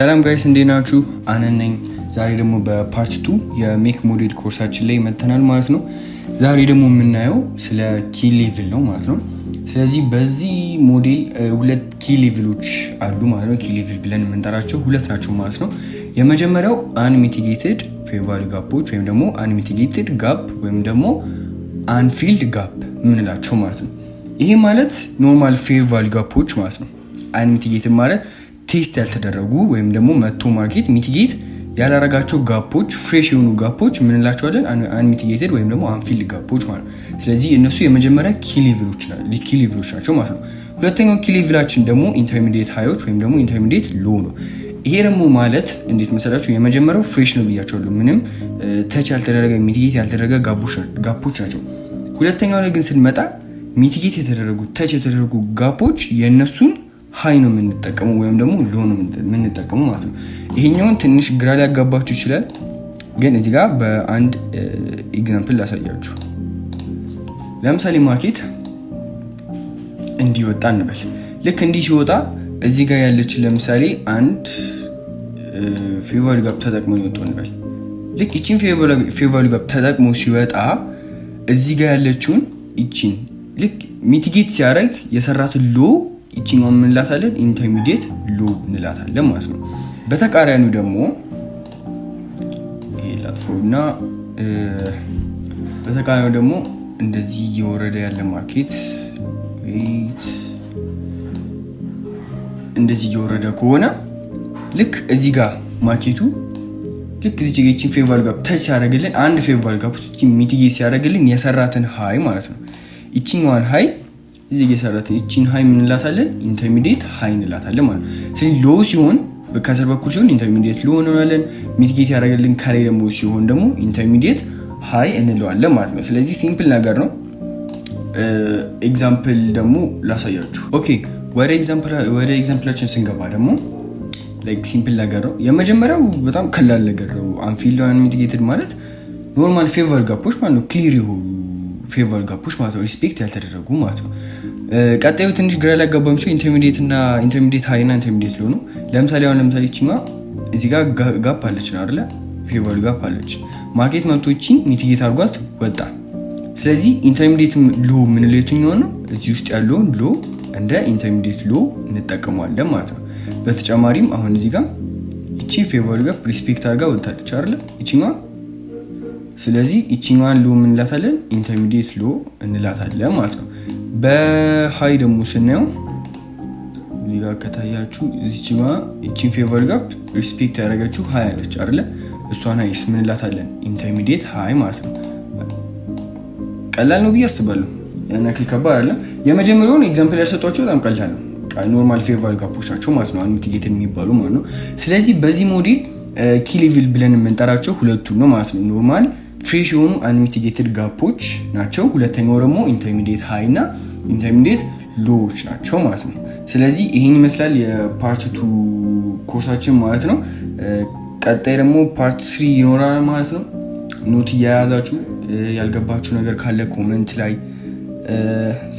ሰላም guys፣ እንዴት ናችሁ? አነን ነኝ። ዛሬ ደግሞ በ part 2 የ make model ኮርሳችን ላይ መተናል ማለት ነው። ዛሬ ደግሞ የምናየው ስለ key level ነው ማለት ነው። ስለዚህ በዚህ ሞዴል ሁለት key level ኦች አሉ ማለት ነው። Key level ብለን የምንጠራቸው ሁለት ናቸው ማለት ነው። የመጀመሪያው unmitigated fair value gap ኦች ወይም ደግሞ unmitigated gap ወይም ደግሞ unfilled gap የምንላቸው ማለት ነው። ይሄ ማለት normal fair value gap ኦች ማለት ነው። Unmitigated ማለት test ያልተደረጉ ወይም ደግሞ መቶ market mitigate ያላረጋቸው gap ኦች፣ fresh የሆኑ gap ኦች ምንላቸዋለን? Unmitigated ወይም ደግሞ unfilled gap ኦች ማለት ነው። ስለዚህ እነሱ የመጀመሪያ key level ኦች ናቸው ማለት ነው። ሁለተኛው key level ኣችን ደግሞ intermediate high ኦች ወይም ደግሞ intermediate low ነው። ይሄ ደግሞ ማለት እንዴት መሰላችሁ? የመጀመሪያው fresh ነው ብያቸዋለሁ። ምንም touch ያልተደረገ፣ mitigate ያልተደረገ gap ኦች ናቸው። ሁለተኛው ላይ ግን ስንመጣ mitigate የተደረጉ፣ touch የተደረጉ gap ኦች የእነሱን high ነው የምንጠቀመው ወይም ደግሞ low ነው የምንጠቀመው ማለት ነው። ይሄኛውን ትንሽ ግራ ሊያጋባችሁ ይችላል፣ ግን እዚህ ጋር በአንድ example ላሳያችሁ። ለምሳሌ market እንዲወጣ እንበል። ልክ እንዲህ ሲወጣ እዚህ ጋር ያለችን ለምሳሌ አንድ fair value gap ተጠቅሞ ይወጣው እንበል። ልክ ይቺን fair value gap ተጠቅሞ ሲወጣ እዚህ ጋር ያለችውን ይቺን ልክ mitigate ሲያደርግ የሰራትን low ይቺኛውን ምን እንላታለን? Intermediate low እንላታለን ማለት ነው። በተቃራኒው ደግሞ ይሄ ላጥፈው እና በተቃራኒው ደግሞ እንደዚህ እየወረደ ያለ market፣ wait፣ እንደዚህ እየወረደ ከሆነ ልክ እዚህ ጋር market ኡ ልክ እዚህ ጋር ይቺን fair value gap touch ሲያደርግልን፣ አንድ fair value gap mitigate ሲያደርግልን የሰራትን high ማለት ነው። ይቺኛዋን high፣ እዚህ ጋር የሰራትን ይቺን high ምን እንላታለን? Intermediate high እንላታለን ማለት ነው። ስለዚህ low ሲሆን፣ ከስር በኩል ሲሆን intermediate low እንለዋለን። Mitigate ያደረገልን ከላይ ደግሞ ሲሆን ደግሞ intermediate high እንለዋለን ማለት ነው። ስለዚህ simple ነገር ነው። Example ደግሞ ላሳያችሁ። Okay፣ ወደ example ኣችን ስንገባ ደግሞ like simple ነገር ነው። የመጀመሪያው በጣም ቀላል ነገር ነው። Unfilled፣ unmitigated ማለት normal fair value gap ኦች ማለት ነው። Clear የሆኑ fair value gap ኦች ማለት ነው። Respect ያልተደረጉ ማለት ነው። ቀጣዩ ትንሽ ግራ ሊያጋባ የሚችለው intermediate እና intermediate high እና intermediate low ነው። ለምሳሌ አሁን ለምሳሌ ይቺማ እዚህ ጋር gap አለች ነው አይደለ? Fair value gap አለች። Market መጥቶ ይቺን mitigate አድርጓት ወጣ። ስለዚህ intermediate low የምንለው የትኛው ነው? እዚህ ውስጥ ያለውን low እንደ intermediate low እንጠቀመዋለን ማለት ነው። በተጨማሪም አሁን እዚህ ጋር ይቺ fair value gap respect አድርጋ ወጥታለች አይደለ? ይቺኛዋ። ስለዚህ ይቺኛዋን low ምን እንላታለን? Intermediate low እንላታለን ማለት ነው። በ high ደግሞ ስናየው እዚህ ጋር ከታያችሁ እዚችኛ ይቺን fair value gap respect ያደረገችው high አለች አይደለ? እሷን high ስ ምን እንላታለን? Intermediate high ማለት ነው። ቀላል ነው ብዬ አስባለሁ። ያን ያክል ከባድ አይደለም። የመጀመሪያውን example ያልሰጧቸው በጣም ቀላል ነው። Normal fair value gap ኦች ናቸው ማለት ነው፣ unmitigated የሚባሉ ማለት ነው። ስለዚህ በዚህ model key level ብለን የምንጠራቸው ሁለቱን ነው ማለት ነው። Normal fresh የሆኑ unmitigated gap ኦች ናቸው። ሁለተኛው ደግሞ intermediate high እና intermediate low ዎች ናቸው ማለት ነው። ስለዚህ ይህን ይመስላል የ part 2 ኮርሳችን ማለት ነው። ቀጣይ ደግሞ part 3 ይኖራል ማለት ነው። Note እየያዛችሁ ያልገባችሁ ነገር ካለ comment ላይ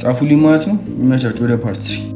ጻፉልኝ ማለት ነው። ይመቻችሁ። ወደ part 3።